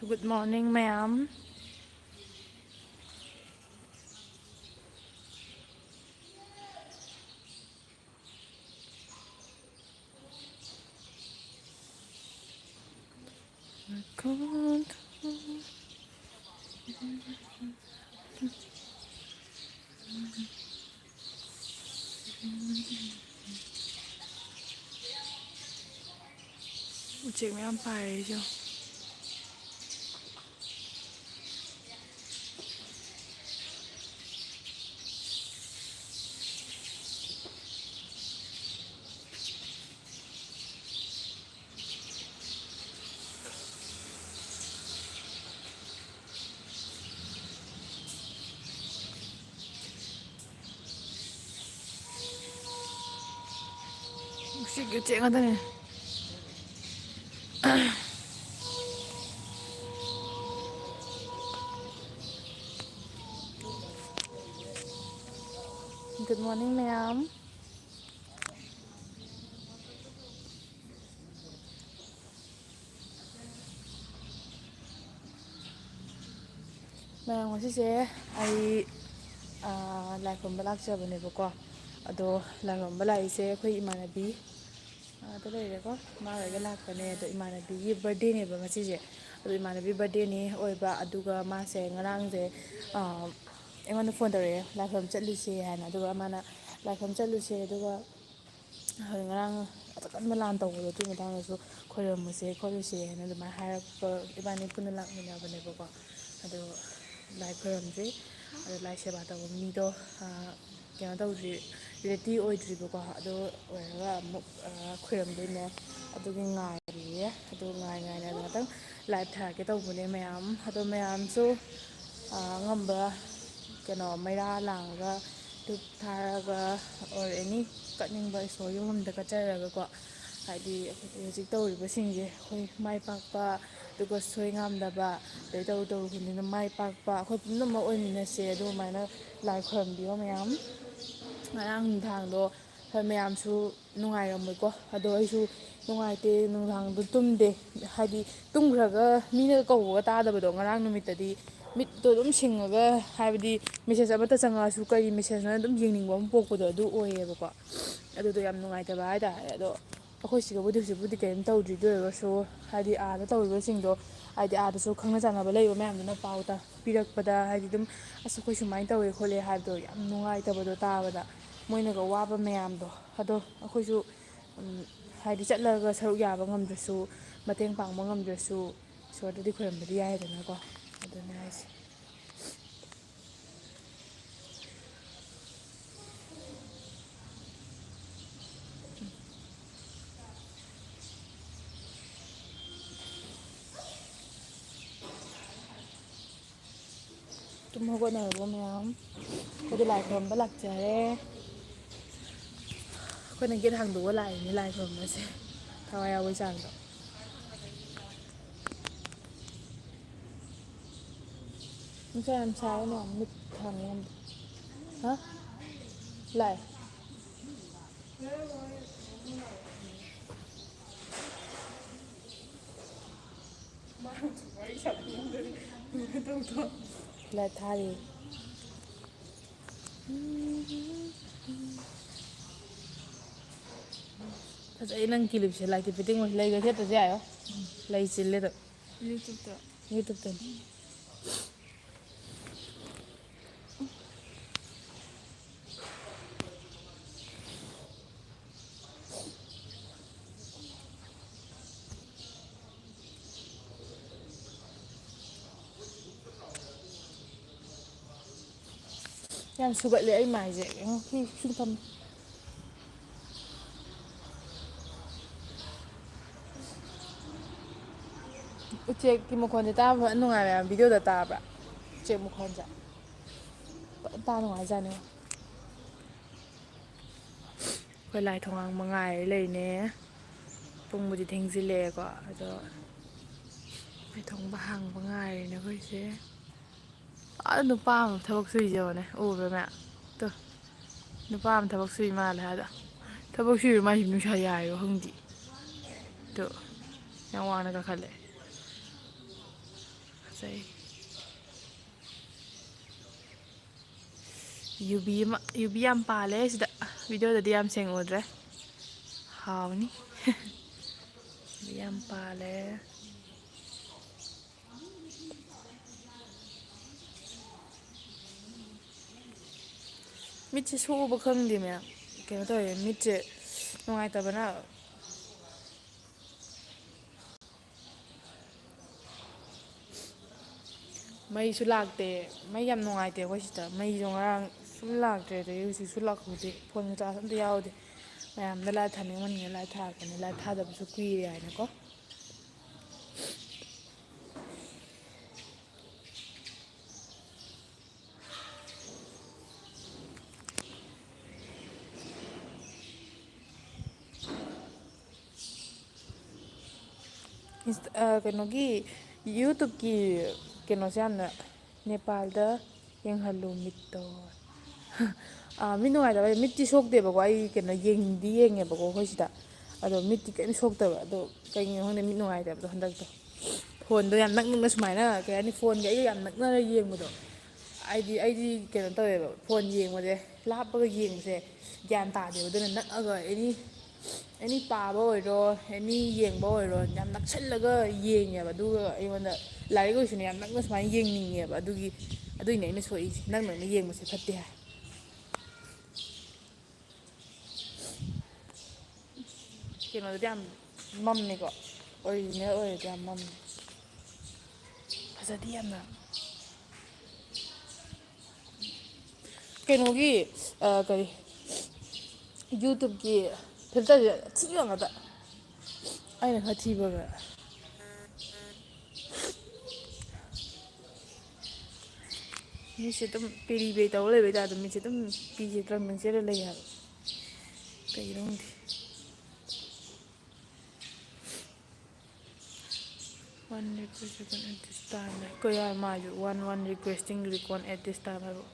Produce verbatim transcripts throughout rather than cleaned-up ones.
Good morning, ꯃꯌꯥꯝ꯫ ꯎꯆꯦꯛ ꯃꯌꯥꯝ ꯄꯥꯏꯔꯤꯁꯦ ꯌꯦꯡꯉꯣ꯫ ꯎꯆꯦꯛꯀꯤ ꯎꯆꯦꯛ ꯉꯥꯛꯇꯅꯦ꯫ Good morning, ꯃꯌꯥꯝ꯫ ꯃꯌꯥꯝ, ꯉꯁꯤꯁꯦ ꯑꯩ, ꯑꯥ, ꯂꯥꯏ ꯈꯨꯔꯨꯝꯕ ꯂꯥꯛꯆꯕꯅꯦꯕꯀꯣ꯫ ꯑꯗꯣ ꯂꯥꯏ ꯈꯨꯔꯨꯝꯕ ꯂꯥꯛꯏꯁꯦ ꯑꯩꯈꯣꯏ ꯏꯃꯥꯟꯅꯕꯤ, ꯑꯥꯗ ꯂꯩꯔꯦꯀꯣ, ꯃꯥ ꯍꯣꯏꯒ ꯂꯥꯛꯄꯅꯦ꯫ ꯑꯗꯣ ꯏꯃꯥꯟꯅꯕꯤꯒꯤ birthdayꯅꯦꯕ ꯉꯁꯤꯁꯦ꯫ ꯑꯗꯣ ꯏꯃꯥꯟꯅꯕꯤ birthdayꯅꯤ ꯑꯣꯏꯕ, ꯑꯗꯨꯒ ꯃꯥꯁꯦ ꯉꯔꯥꯡꯁꯦ, ꯑꯥ, ꯑꯩꯉꯣꯟꯗ phone ꯇꯧꯔꯛꯑꯦ, ꯂꯥꯏ ꯈꯨꯔꯨꯝ ꯆꯠꯂꯨꯁꯦ ꯍꯥꯏꯅ꯫ ꯑꯗꯨꯒ ꯃꯥꯅ ꯂꯥꯏ ꯈꯨꯔꯨꯝ ꯆꯠꯂꯨꯁꯦ, ꯑꯗꯨꯒ ꯍꯣꯏ, ꯉꯔꯥꯡ ꯑꯀꯟꯕ ꯂꯥꯟ ꯇꯧꯕꯗꯣ, ꯑꯗꯨꯒꯤ ꯃꯇꯥꯡꯗꯁꯨ ꯈꯣꯏꯔꯝꯃꯨꯁꯦ ꯈꯣꯠꯂꯨꯁꯦ ꯍꯥꯏꯅ ꯑꯗꯨꯃꯥꯏꯅ ꯍꯥꯏꯔꯛꯄ, ꯏꯕꯥꯅꯤ ꯄꯨꯟꯅ ꯂꯥꯛꯃꯤꯟꯅꯕꯅꯦꯕꯀꯣ꯫ ꯑꯗꯣ ꯂꯥꯏ ꯈꯣꯏꯔꯝꯗ꯭ꯔꯤ, ꯑꯗꯣ ꯂꯥꯏ ꯁꯦꯕꯥ ꯇꯧꯕ ꯃꯤꯗꯣ, ꯑꯥ, ꯀꯩꯅꯣ ꯇꯧꯗ꯭ꯔꯤ, ready ꯑꯣꯏꯗ꯭ꯔꯤꯕꯀꯣ꯫ ꯑꯗꯨ ꯑꯣꯏꯔꯒ ꯑꯃꯨꯛ, ꯑꯥ, ꯈꯣꯏꯔꯝꯗꯣꯏꯅꯦ꯫ ꯑꯗꯨꯒꯤ ꯉꯥꯏꯔꯤꯌꯦ꯫ ꯑꯗꯨ ꯉꯥꯏ ꯉꯥꯏꯅ ꯑꯗꯨ ꯉꯥꯛꯇꯪ live ꯊꯥꯔꯛꯀꯦ ꯇꯧꯕꯅꯦ ꯃꯌꯥꯝ꯫ ꯑꯗꯣ ꯃꯌꯥꯝꯁꯨ, ꯑꯥ, ꯑꯉꯝꯕ ꯀꯩꯅꯣ ꯃꯩꯔꯥ ꯂꯥꯡꯉꯒ, ꯙꯨꯞ ꯊꯥꯔꯒ, or any ꯀꯠꯅꯤꯡꯕ ꯏꯁꯣꯔꯒꯤ ꯃꯐꯝꯗ ꯀꯠꯆꯔꯒꯀꯣ, ꯍꯥꯏꯗꯤ ꯑꯩꯈꯣꯏꯒꯤ ꯍꯧꯖꯤꯛ ꯇꯧꯔꯤꯕꯁꯤꯡꯁꯦ ꯑꯩꯈꯣꯏ ꯃꯥꯏ ꯄꯥꯛꯄ, ꯑꯗꯨꯒ ꯁꯣꯏ ꯉꯥꯝꯗꯕ, ꯑꯗꯩ ꯇꯧꯔꯨ ꯇꯧꯔꯨ ꯈꯨꯗꯤꯡꯗ ꯃꯥꯏ ꯄꯥꯛꯄ, ꯑꯩꯈꯣꯏ ꯄꯨꯝꯅꯃꯛ ꯑꯣꯏꯃꯤꯟꯅꯁꯦ꯫ ꯑꯗꯨꯃꯥꯏꯅ ꯂꯥꯏ ꯈꯣꯏꯔꯝꯕꯤꯌꯣ ꯃꯌꯥꯝ꯫ ꯉꯔꯥꯡ ꯅꯨꯡꯗꯥꯡꯗꯣ ꯍꯣꯏ, ꯃꯌꯥꯝꯁꯨ ꯅꯨꯡꯉꯥꯏꯔꯝꯃꯣꯏꯀꯣ꯫ ꯑꯗꯣ ꯑꯩꯁꯨ ꯅꯨꯡꯉꯥꯏꯇꯦ, ꯅꯨꯡꯗꯥꯡꯗꯣ ꯇꯨꯝꯗꯦ꯫ ꯍꯥꯏꯗꯤ ꯇꯨꯝꯈ꯭ꯔꯒ ꯃꯤꯅ ꯀꯧꯕꯒ ꯇꯥꯗꯕꯗꯣ, ꯉꯔꯥꯡ ꯅꯨꯃꯤꯠꯇꯗꯤ ꯃꯤꯠꯇꯣ ꯑꯗꯨꯝ ꯁꯤꯡꯉꯒ, ꯍꯥꯏꯕꯗꯤ ꯃꯦꯁꯦꯖ ꯑꯃꯠꯇ ꯆꯪꯉꯛꯑꯁꯨ ꯀꯔꯤ ꯃꯦꯁꯦꯖꯅꯣ ꯑꯗꯨꯝ ꯌꯦꯡꯅꯤꯡꯕ ꯑꯃ ꯄꯣꯛꯄꯗꯣ ꯑꯗꯨ ꯑꯣꯏꯌꯦꯕꯀꯣ꯫ ꯑꯗꯨꯗꯣ ꯌꯥꯝ ꯅꯨꯡꯉꯥꯏꯇꯕ ꯍꯥꯏꯇꯥꯔꯦ꯫ ꯑꯗꯣ ꯑꯩꯈꯣꯏ ꯁꯤꯒꯕꯨꯗꯤ ꯍꯧꯖꯤꯛꯄꯨꯗꯤ ꯀꯔꯤꯝ ꯇꯧꯗ꯭ꯔꯤ, ꯑꯗꯨ ꯑꯣꯏꯔꯒꯁꯨ ꯍꯥꯏꯗꯤ ꯑꯥꯗ ꯇꯧꯔꯤꯕꯁꯤꯡꯗꯣ, ꯍꯥꯏꯗꯤ ꯑꯥꯗꯁꯨ ꯈꯪꯅ ꯆꯥꯟꯅꯕ ꯂꯩꯕ ꯃꯌꯥꯝꯗꯨꯅ ꯄꯥꯎ ꯇ-, ꯄꯤꯔꯛꯄꯗ, ꯍꯥꯏꯗꯤ ꯑꯗꯨꯝ "ꯑꯁ, ꯑꯩꯈꯣꯏ ꯁꯨꯃꯥꯏꯅ ꯇꯧꯋꯦ ꯈꯣꯠꯂꯦ" ꯍꯥꯏꯕꯗꯣ ꯌꯥꯝ ꯅꯨꯡꯉꯥꯏꯇꯕꯗꯣ ꯇꯥꯕꯗ, ꯃꯣꯏꯅꯒ ꯋꯥꯕ ꯃꯌꯥꯝꯗꯣ꯫ ꯑꯗꯣ ꯑꯩꯈꯣꯏꯁꯨ, ꯎꯝ, ꯍꯥꯏꯗꯤ ꯆꯠꯂꯒ ꯁꯔꯨꯛ ꯌꯥꯕ ꯉꯝꯗ꯭ꯔꯁꯨ, ꯃꯇꯦꯡ ꯄꯥꯡꯕ ꯉꯝꯗ꯭ꯔꯁꯨ, ꯏꯁꯣꯔꯗꯗꯤ ꯈꯣꯏꯔꯝꯕꯗꯤ ꯌꯥꯏꯗꯅꯀꯣ꯫ ꯑꯗꯨꯅꯦ ꯍꯥꯏꯁꯦ꯫ ꯇꯨꯝ ꯍꯧꯒꯠꯅꯔꯕꯣ ꯃꯌꯥꯝ? ꯑꯩꯈꯣꯏꯗꯤ ꯂꯥꯏ ꯈꯨꯔꯨꯝꯕ ꯂꯥꯛꯆꯔꯦ꯫ ꯑꯩꯈꯣꯏꯅ ꯒꯦꯠ ꯍꯥꯡꯗꯣꯛꯑ ꯂꯥꯛꯏꯅꯦ ꯂꯥꯏ ꯈꯨꯔꯨꯝꯕꯁꯦ, ꯊꯋꯥꯏ ꯌꯥꯎꯕꯩ ꯆꯥꯡꯗꯣ꯫ ꯅꯨꯡꯁꯥ ꯌꯥꯝ ꯁꯥꯏ ꯃꯌꯥꯝ, ꯃꯤꯠ ꯊꯥꯡꯕ ꯉꯝꯗꯦ꯫ ꯍꯥ? ꯂꯥꯛꯑꯦ꯫ ꯂꯥꯏꯠ ꯊꯥꯔꯤ꯫ ꯐꯖꯩ ꯅꯪ ꯀꯤꯂꯤꯞꯁꯦ, ꯂꯥꯏꯠꯀꯤ ꯐꯤꯠꯇꯤꯡ ꯑꯣꯏ꯫ ꯂꯩꯒ ꯊꯦꯠꯇ꯭ꯔꯁꯨ ꯌꯥꯏꯌꯣ꯫ ꯂꯩ ꯆꯤꯜꯂꯦ ꯑꯗꯨꯝ꯫ YouTube-ꯇ꯫ YouTube-ꯇꯅꯤ꯫ ꯌꯥꯝ ꯁꯨꯒꯠꯂꯦ ꯑꯩ ꯃꯥꯏꯁꯦ꯫ ꯌꯦꯡꯉꯣ, ꯁꯤ, ꯁꯤ ꯊꯝ-, ꯎꯆꯦꯛꯀꯤ ꯃꯈꯣꯟꯁꯦ ꯇꯥꯕ ꯅꯨꯡꯉꯥꯏꯕ ꯌꯥꯝ, video-ꯗ ꯇꯥꯕ꯭ꯔꯥ? ꯎꯆꯦꯛ ꯃꯈꯣꯟꯁꯦ꯫ ꯐꯖꯅ ꯇꯥ ꯅꯨꯡꯉꯥꯏꯖꯥꯠꯅꯤ꯫ ꯑꯩꯈꯣꯏ ꯂꯥꯏ ꯊꯣꯡ ꯍꯥꯡꯕ ꯉꯥꯏꯔ ꯂꯩꯅꯦ꯫ ꯄꯨꯡꯕꯨꯗꯤ ꯊꯦꯡꯖꯤꯜꯂꯛꯑꯦꯀꯣ, ꯑꯗꯣ ꯂꯥꯏ ꯊꯣꯡꯕ ꯍꯥꯡꯕ ꯉꯥꯏꯔꯤꯅꯦ ꯑꯩꯈꯣꯏꯁꯦ꯫ ꯑꯥꯗ ꯅꯨꯄꯥ ꯑꯃ ꯊꯕꯛ ꯁꯨꯏꯁꯦ ꯌꯦꯡꯉꯣꯅꯦ, ꯎꯕ꯭ꯔꯥ ꯃꯌꯥꯝ? ꯇꯨ, ꯅꯨꯄꯥ ꯑꯃ ꯊꯕꯛ ꯁꯨꯏ ꯃꯥꯜꯂꯦ ꯑꯥꯗ꯫ ꯊꯕꯛ ꯁꯨꯔꯤꯕ ꯃꯥꯏꯁꯤ ꯅꯨꯡꯁꯥ ꯌꯥꯏꯔꯣ ꯈꯪꯗꯦ꯫ ꯑꯗꯣ ꯌꯥꯝ ꯋꯥꯅ ꯀꯥꯈꯠꯂꯦ꯫ ꯐꯖꯩ꯫ ꯌꯨꯕꯤ ꯑꯃ, ꯌꯨꯕꯤ ꯌꯥꯝ ꯄꯥꯜꯂꯦ ꯁꯤꯗ꯫ ꯚꯤꯗꯤꯑꯣꯗꯗꯤ ꯌꯥꯝ ꯁꯦꯡꯅ ꯎꯗ꯭ꯔꯦ꯫ ꯍꯥꯎꯅꯤ꯫ ꯌꯨꯕꯤ ꯌꯥꯝ ꯄꯥꯜꯂꯦ꯫ ꯃꯤꯠꯁꯦ ꯁꯣꯛꯑꯕ ꯈꯪꯗꯦ ꯃꯌꯥꯝ꯫ ꯀꯩꯅꯣ ꯇꯧꯋꯦ, ꯃꯤꯠꯁꯦ ꯅꯨꯡꯉꯥꯏꯇꯕꯅ꯫ ꯃꯩꯁꯨ ꯂꯥꯛꯇꯦ꯫ ꯃꯩ ꯌꯥꯝ ꯅꯨꯡꯉꯥꯏꯇꯦ ꯑꯩꯈꯣꯏ ꯁꯤꯗ꯫ ꯃꯩꯁꯨ ꯉꯔꯥꯡ ꯁꯨꯝ ꯂꯥꯛꯇ꯭ꯔꯦ, ꯑꯗꯒꯤ ꯍꯧꯖꯤꯛꯁꯨ ꯂꯥꯛꯍꯧꯗꯦ꯫ ꯐꯣꯟ ꯆꯥꯔꯖ ꯑꯝꯇ ꯌꯥꯎꯗꯦ꯫ ꯃꯌꯥꯝꯗ ꯂꯥꯏꯚ ꯊꯥꯅꯤꯡꯃꯟꯒꯤꯗꯅ ꯂꯥꯏꯚ ꯊꯥꯔꯛꯄꯅꯦ꯫ ꯂꯥꯏꯚ ꯊꯥꯗꯕꯁꯨ ꯀꯨꯏꯔꯦ ꯍꯥꯏꯅꯀꯣ꯫ ꯏꯟꯁ-, ꯑ, ꯀꯩꯅꯣꯒꯤ, YouTubeꯀꯤ ꯀꯩꯅꯣꯁꯦ ꯌꯥꯝꯅ ꯅꯦꯄꯥꯜꯗ ꯌꯦꯡꯍꯜꯂꯨ ꯃꯤꯠꯇꯣ꯫ ꯑꯥ, ꯃꯤꯠ ꯅꯨꯡꯉꯥꯏꯇꯕ ꯍꯥꯏꯗꯤ ꯃꯤꯠꯇꯤ ꯁꯣꯛꯇꯦꯕꯀꯣ, ꯑꯩ ꯀꯩꯅꯣ ꯌꯦꯡꯗꯤ ꯌꯦꯡꯉꯦꯕꯀꯣ ꯑꯩꯈꯣꯏ ꯁꯤꯗ꯫ ꯑꯗꯣ ꯃꯤꯠꯇꯤ ꯀꯔꯤꯝ ꯁꯣꯛꯇꯕ꯫ ꯑꯗꯣ ꯀꯩꯒꯤꯅꯣ ꯈꯪꯗꯦ ꯃꯤꯠ ꯅꯨꯡꯉꯥꯏꯇꯕꯗꯣ ꯍꯟꯗꯛꯇꯣ꯫ ꯐꯣꯟꯗꯣ ꯌꯥꯝ ꯅꯛ ꯅꯛꯅ ꯁꯨꯃꯥꯏꯅ, ꯀꯩ ꯍꯥꯏꯅꯤ, ꯐꯣꯟꯒ ꯑꯩꯒ ꯌꯥꯝ ꯅꯛꯅꯅ ꯌꯦꯡꯕꯗꯣ꯫ ꯍꯥꯏꯗꯤ ꯑꯩꯗꯤ ꯀꯩꯅꯣ ꯇꯧꯋꯦꯕ, ꯐꯣꯟ ꯌꯦꯡꯕꯁꯦ ꯂꯥꯞꯄꯒ ꯌꯦꯡꯕꯁꯦ ꯒ꯭ꯌꯥꯟ ꯇꯥꯗꯦꯕ꯫ ꯑꯗꯨꯅ ꯅꯛꯑꯒ ꯑꯦꯅꯤ ꯑꯦꯅꯤ ꯄꯥꯕ ꯑꯣꯏꯔꯣ, ꯑꯦꯅꯤ ꯌꯦꯡꯕ ꯑꯣꯏꯔꯣ, ꯌꯥꯝ ꯅꯛꯁꯜꯂꯒ ꯌꯦꯡꯉꯦꯕ꯫ ꯑꯗꯨꯒ ꯑꯩꯉꯣꯟꯗ ꯂꯥꯏꯔꯤꯛ ꯑꯣꯏꯁꯨꯅꯦ ꯌꯥꯝ ꯅꯛꯅ ꯁꯨꯃꯥꯏꯅ ꯌꯦꯡꯅꯤꯡꯉꯦꯕ꯫ ꯑꯗꯨꯒꯤ, ꯑꯗꯨꯏꯅꯦ ꯑꯩꯅ ꯁꯣꯛꯏꯁꯦ꯫ ꯅꯛ ꯅꯛꯅ ꯌꯦꯡꯕꯁꯦ ꯐꯠꯇꯦ ꯍꯥꯏ꯫ ꯀꯩꯅꯣꯗꯗꯤ ꯌꯥꯝ ꯃꯝꯃꯦꯀꯣ, ꯑꯣꯔꯤꯖꯤꯅꯦꯜ ꯑꯣꯏꯔꯗꯤ ꯌꯥꯝ ꯃꯝꯃꯦ꯫ ꯐꯖꯗꯦ ꯌꯥꯝꯅ꯫ ꯀꯩꯅꯣꯒꯤ, ꯑ, ꯀꯔꯤ, YouTubeꯀꯤ filterꯁꯦ ꯑꯊꯤꯕ ꯉꯥꯛꯇ꯫ ꯑꯩꯅ ꯈꯔ ꯊꯤꯕꯒ꯫ ꯃꯤꯠꯁꯦ ꯑꯗꯨꯝ ꯄꯦꯔꯤ ꯄꯦꯔꯤ ꯇꯧꯔ ꯂꯩꯕꯩ ꯇꯥꯏꯞꯇ, ꯃꯤꯠꯁꯦ ꯑꯗꯨꯝ ꯄꯤꯁꯦ ꯇ꯭ꯔꯪ ꯇ꯭ꯔꯪ ꯆꯦꯜꯂ ꯂꯩ ꯍꯥꯏꯕ꯫ ꯀꯩꯒꯤꯅꯣ ꯈꯪꯗꯦ꯫ One request recon at this time. ꯀꯩ ꯍꯥꯏ ꯃꯥꯏꯁꯨ? One, one requesting recon at this time ꯍꯥꯏꯕ꯫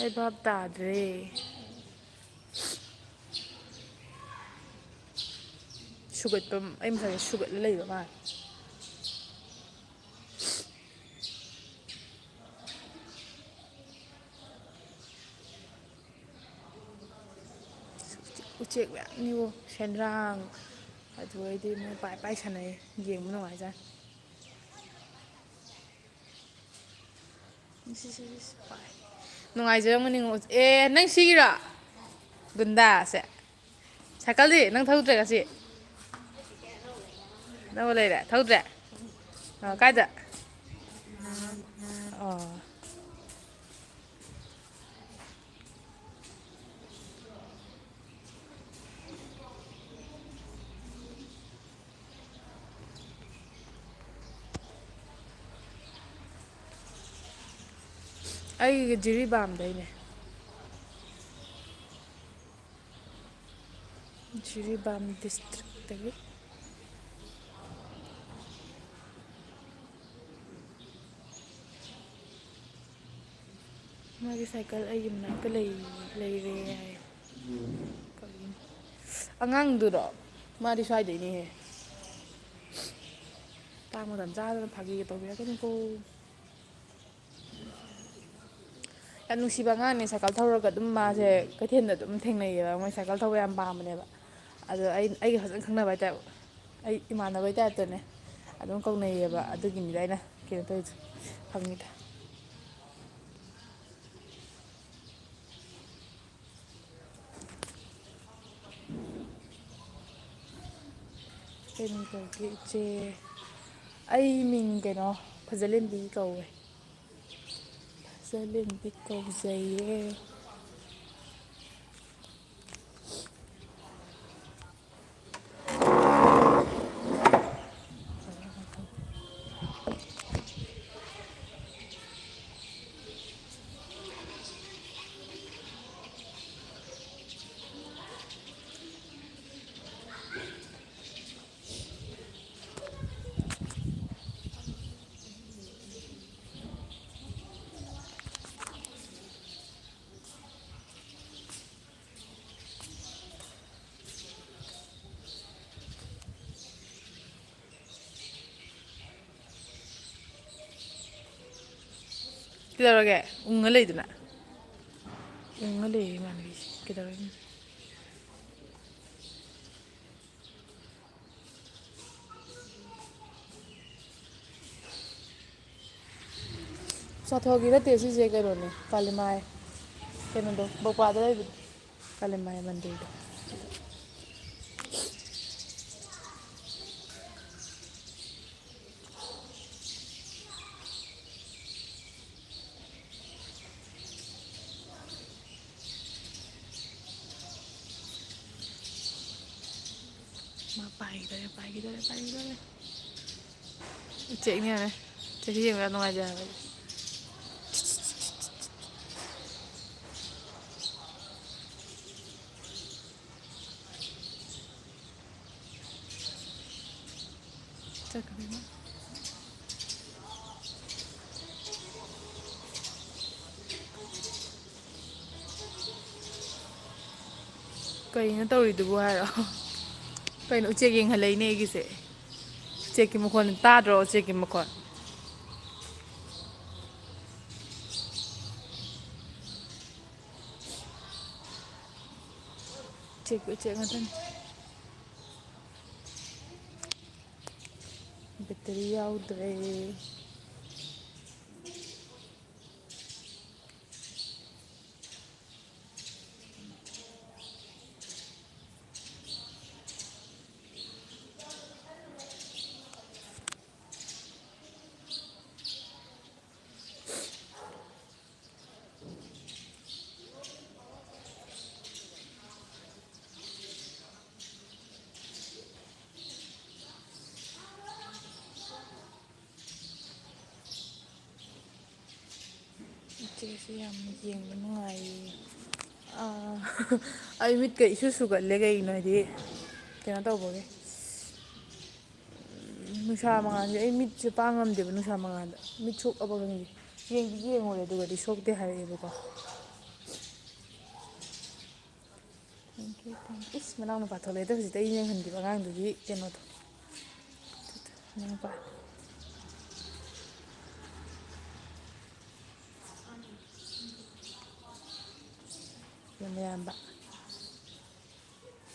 ꯑꯩ ꯚꯥꯞ ꯇꯥꯗ꯭ꯔꯦ꯫ ꯁꯨꯒꯠꯄ, ꯑꯩ ꯃꯁꯥꯁꯦ ꯁꯨꯒꯠꯂ ꯂꯩꯕ ꯃꯥꯜꯂꯦ꯫ ꯎꯆꯦꯛ ꯃꯌꯥꯝꯅꯤꯕꯣ, ꯁꯦꯟꯗ꯭ꯔꯥꯡ, ꯑꯗꯨ ꯑꯣꯏꯔꯗꯤ ꯃꯣꯏ ꯄꯥꯏ ꯄꯥꯏ ꯁꯥꯟꯅꯩ, ꯌꯦꯡꯕ ꯅꯨꯡꯉꯥꯏꯖꯥꯠꯅꯤ꯫ ꯁꯤ, ꯁꯤ, ꯁꯤ, ꯁꯤ, ꯄꯥꯏ꯫ ꯅꯨꯡꯉꯥꯏꯖꯔꯝꯒꯅꯤ ꯉꯣ꯫ ꯑꯦ, ꯅꯪ ꯁꯤꯒꯤꯔꯣ? ꯒꯨꯟꯗꯥꯁꯦ꯫ ꯁꯥꯏꯀꯜꯗꯤ ꯅꯪ ꯊꯧꯗ꯭ꯔꯦ ꯉꯁꯤ? ꯅꯪ ꯂꯩꯔꯦ, ꯊꯧꯗ꯭ꯔꯦ? ꯑ, ꯀꯥꯏꯗ? ꯑꯣ꯫ ꯑꯩꯒꯤ ꯖꯤꯔꯤꯕꯥꯝꯗꯩꯅꯦ꯫ ꯖꯤꯔꯤꯕꯥꯝ ꯗꯤꯁꯇ꯭ꯔꯤꯛꯇꯒꯤ꯫ ꯃꯥꯒꯤ ꯁꯥꯏꯀꯜ ꯑꯩꯒꯤ ꯃꯅꯥꯛꯇ ꯂꯩ-, ꯂꯩꯔꯦ ꯍꯥꯏ꯫ ꯀꯔꯤꯅꯣ? ꯑꯉꯥꯡꯗꯨꯔꯣ? ꯃꯥꯗꯤ ꯁ꯭ꯋꯥꯏꯗꯩꯅꯦꯍꯦ꯫ ꯇꯥꯡ ꯃꯇꯝ ꯆꯥꯗꯅ ꯐꯥꯒꯤꯒ ꯇꯧꯕꯤꯔꯛꯀꯅꯨꯀꯣ꯫ ꯌꯥꯝ ꯅꯨꯡꯁꯤꯕ ꯑꯉꯥꯡꯅꯦ, ꯁꯥꯏꯀꯜ ꯊꯧꯔꯒ ꯑꯗꯨꯝ ꯃꯥꯁꯦ ꯀꯩꯊꯦꯜꯗ ꯑꯗꯨꯝ ꯊꯦꯡꯅꯩꯌꯦꯕ, ꯃꯣꯏ ꯁꯥꯏꯀꯜ ꯊꯧꯕ ꯌꯥꯝ ꯄꯥꯝꯕꯅꯦꯕ꯫ ꯑꯗꯣ ꯑꯩ, ꯑꯩꯒ ꯐꯖꯅ ꯈꯪꯅꯕ ꯍꯥꯏꯇꯥꯔꯦ, ꯑꯩ ꯏꯃꯥꯟꯅꯕꯩ ꯇꯥꯏꯞꯇꯅꯦ ꯑꯗꯨꯝ ꯀꯧꯅꯩꯌꯦꯕ, ꯑꯗꯨꯒꯤꯅꯤꯗ ꯑꯩꯅ ꯀꯩꯅꯣ ꯇꯧꯔꯤꯗꯣ, ꯐꯪꯉꯤꯗꯣ꯫ ꯀꯩ ꯃꯤꯡ ꯀꯧꯒꯦ ꯏꯆꯦ? ꯑꯩ ꯃꯤꯡ ꯀꯩꯅꯣ, ꯐꯖꯂꯦꯝꯕꯤ ꯀꯧꯋꯦ꯫ ꯐꯖꯂꯦꯝꯕꯤ ꯀꯧꯖꯩꯌꯦ꯫ ꯀꯩꯗꯧꯔꯒꯦ? ꯎꯪꯉ ꯂꯩꯗꯨꯅ꯫ ꯎꯪꯉ ꯂꯩꯌꯦ ꯏꯃꯥꯟꯅꯕꯤꯁꯦ꯫ ꯀꯩꯗꯧꯔꯒꯦ? ꯆꯥꯊꯣꯛꯒꯤ ꯅꯠꯇꯦ ꯁꯤꯁꯦ, ꯀꯩꯅꯣꯅꯦ, ꯀꯥꯂꯤꯃꯥꯏ꯫ ꯀꯩꯅꯣꯗꯣ, ꯕꯣꯄꯥꯗ ꯂꯩꯕꯗꯣ꯫ ꯀꯥꯂꯤꯃꯥꯏ ꯃꯟꯗꯤꯔꯗꯣ꯫ ꯃꯥ ꯄꯥꯏꯈꯤꯗꯣꯔꯦ, ꯄꯥꯏꯈꯤꯗꯣꯔꯦ, ꯄꯥꯏꯈꯤꯗꯣꯔꯦ꯫ ꯎꯆꯦꯛꯅꯤ ꯌꯥꯔꯦ꯫ ꯆꯍꯤ ꯌꯦꯡꯕ ꯌꯥꯝ ꯅꯨꯡꯉꯥꯏꯖꯩ ꯍꯥꯏꯕ ꯑꯩꯗꯤ꯫ ꯆꯠꯈ꯭ꯔꯦ꯫ ꯀꯩꯅꯣ ꯇꯧꯔꯤꯗꯨꯕꯨ ꯍꯥꯏꯔꯣ? ꯀꯩꯅꯣ, ꯎꯆꯦꯛ ꯌꯦꯡꯍꯜꯂꯛꯏꯅꯦ ꯑꯩꯒꯤꯁꯦ꯫ ꯎꯆꯦꯛꯀꯤ ꯃꯈꯣꯟ ꯇꯥꯗ꯭ꯔꯣ? ꯎꯆꯦꯛꯀꯤ ꯃꯈꯣꯟ꯫ ꯎꯆꯦꯛ, ꯎꯆꯦꯛ ꯉꯥꯛꯇꯅꯤ꯫ ꯕꯦꯇꯔꯤ ꯌꯥꯎꯗ꯭ꯔꯦ꯫ ꯎꯆꯦꯛꯁꯤ ꯌꯥꯝ ꯌꯦꯡꯕ ꯅꯨꯡꯉꯥꯏꯌꯦ꯫ ꯑꯥ, ꯑꯩ ꯃꯤꯠꯀ ꯏꯁꯨ ꯁꯨꯒꯠꯂꯦ, ꯀꯩꯒꯤꯅꯣ ꯍꯥꯏꯗꯤ ꯀꯩꯅꯣ ꯇꯧꯕꯒꯤ꯫ ꯅꯨꯡꯁꯥ ꯃꯉꯥꯜꯁꯦ, ꯑꯩ ꯃꯤꯠꯁꯦ ꯄꯥꯡ ꯉꯝꯗꯦꯕ ꯅꯨꯡꯁꯥ ꯃꯉꯥꯜꯗ꯫ ꯃꯤꯠ ꯁꯣꯛꯑꯕ ꯈꯪꯗꯦ꯫ ꯌꯦꯡꯗꯤ ꯌꯦꯡꯉꯨꯔꯦ, ꯑꯗꯨꯒꯗꯤ ꯁꯣꯛꯇꯦ ꯍꯥꯏꯔꯛꯑꯦꯕꯀꯣ꯫ Thank you, thank you. ꯏꯁ, ꯃꯅꯥꯎ ꯅꯨꯄꯥ ꯊꯣꯛꯂꯛꯑꯦ꯫ ꯑꯗꯣ ꯍꯧꯖꯤꯛꯇ ꯑꯩ ꯌꯦꯡꯍꯟꯈꯤꯕ ꯑꯉꯥꯡꯗꯨꯒꯤ ꯀꯩꯅꯣꯗꯣ꯫ ꯃꯅꯥꯎ ꯅꯨꯄꯥ꯫ ꯃꯌꯥꯝꯕ꯫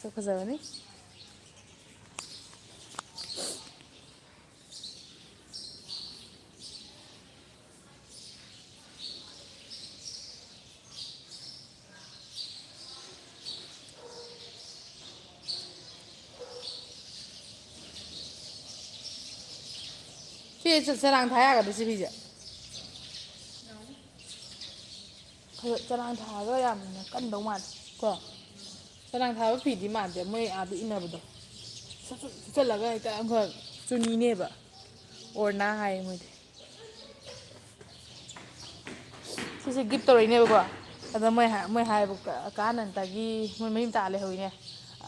ꯁꯛ ꯐꯖꯕꯅꯤ꯫ ꯁꯤ ꯆ-, ꯆꯔꯥꯡ ꯊꯥ ꯌꯥꯒꯗ꯭ꯔꯣ ꯁꯤ ꯐꯤꯁꯦ? ꯈꯔ ꯆꯔꯥꯡ ꯊꯥꯔꯒ ꯌꯥꯝꯅ ꯀꯟꯗꯧ ꯃꯥꯜꯂꯦ ꯀꯣ꯫ ꯆꯔꯥꯡ ꯊꯥꯕ ꯐꯤꯗꯤ ꯃꯥꯟꯗꯦ ꯃꯣꯏ ꯑꯥꯗ ꯏꯟꯅꯕꯗꯣ꯫ ꯁꯨꯞ ꯁꯨꯞ ꯁꯨꯞꯆꯜꯂꯒ ꯍꯦꯛꯇ ꯑꯃꯈꯛ ꯆꯨꯅꯤꯅꯦꯕ꯫ ꯑꯣꯔꯅꯥ ꯍꯥꯏ ꯃꯣꯏꯗꯤ꯫ ꯁꯤꯁꯦ ꯒꯤꯐ ꯇꯧꯔꯛꯏꯅꯦꯕꯀꯣ꯫ ꯑꯗ ꯃꯣꯏ ꯍꯥꯏ-, ꯃꯣꯏ ꯍꯥꯏꯌꯦꯕ, "ꯀꯥ-, ꯀꯥ ꯑꯅꯟꯇꯒꯤ ꯃꯣꯏ ꯃꯔꯤ ꯃꯇꯥ ꯂꯩꯍꯧꯋꯤꯅꯦ꯫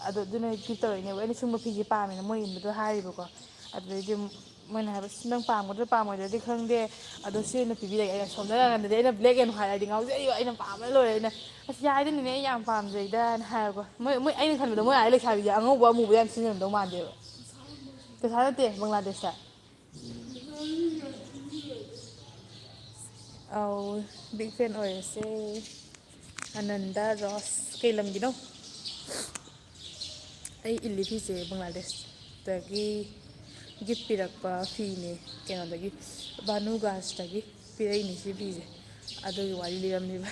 ꯑꯗꯣ ꯑꯗꯨꯅ ꯒꯤꯐ ꯇꯧꯔꯛꯏꯅꯦꯕ꯫ ꯑꯩꯅ ꯁꯨꯝꯕ ꯐꯤꯁꯦ ꯄꯥꯝꯃꯦꯅ ꯃꯣꯏ ꯏꯟꯕꯗꯣ ꯍꯥꯏꯔꯤꯕꯀꯣ꯫ ꯑꯗꯨꯗꯩꯗꯤ ꯃꯣꯏꯅ ꯍꯥꯏꯕ, "ꯑꯁ, ꯅꯪ ꯄꯥꯝꯒꯗ꯭ꯔꯥ ꯄꯥꯝꯃꯣꯏꯗ꯭ꯔꯗꯤ ꯈꯪꯗꯦ꯫ ꯑꯗꯣ ꯁꯤ ꯑꯣꯏꯅ ꯄꯤꯕꯤꯔꯒꯦ꯫" ꯑꯩꯅ ꯁꯣꯝꯗ ꯅꯥꯀꯟꯗꯗꯤ ꯑꯩꯅ ꯕ꯭ꯂꯦꯛ ꯑꯦꯟ ꯍ꯭ꯋꯥꯏꯠ ꯍꯥꯏꯗꯤ ꯉꯥꯎꯖꯩꯕ꯫ ꯑꯩꯅ ꯄꯥꯝꯕꯅ ꯂꯣꯏꯔꯦ꯫ ꯑꯩꯅ, "ꯑꯁ, ꯌꯥꯏꯗꯅꯤꯅꯦ, ꯑꯩ ꯌꯥꯝ ꯄꯥꯝꯖꯩꯗꯅ" ꯍꯥꯏꯔꯒ꯫ ꯃꯣꯏ, ꯃꯣꯏ, ꯑꯩꯅ ꯈꯟꯕꯗ ꯃꯣꯏ ꯑꯥ ꯂꯩꯁꯥꯕꯤꯁꯦ ꯑꯉꯧꯕ ꯑꯃꯨꯕ ꯌꯥꯝ ꯁꯤꯖꯤꯟꯅꯔꯝꯗꯧ ꯃꯥꯟꯗꯦꯕ꯫ ꯄꯩꯁꯥ ꯅꯠꯇꯦ, ꯕꯪꯒ꯭ꯂꯥꯗꯦꯁꯇ꯫ ꯑꯧ, big fan ꯑꯣꯏꯔꯁꯦ꯫ ꯑꯅꯟꯗ ꯔꯣꯁ꯫ ꯀꯩ ꯂꯝꯒꯤꯅꯣ? ꯑꯩ ꯏꯜꯂꯤ ꯐꯤꯁꯦ ꯕꯪꯒ꯭ꯂꯥꯗꯦꯁꯇꯒꯤ ꯒꯤꯐ ꯄꯤꯔꯛꯄ ꯐꯤꯅꯦ, ꯀꯩꯅꯣꯗꯒꯤ, ꯚꯥꯅꯨꯒꯥꯁꯇꯒꯤ ꯄꯤꯔꯛꯏꯅꯦ ꯁꯤ ꯐꯤꯁꯦ꯫ ꯑꯗꯨꯒꯤ ꯋꯥꯔꯤ ꯂꯤꯔꯝꯂꯤꯕ꯫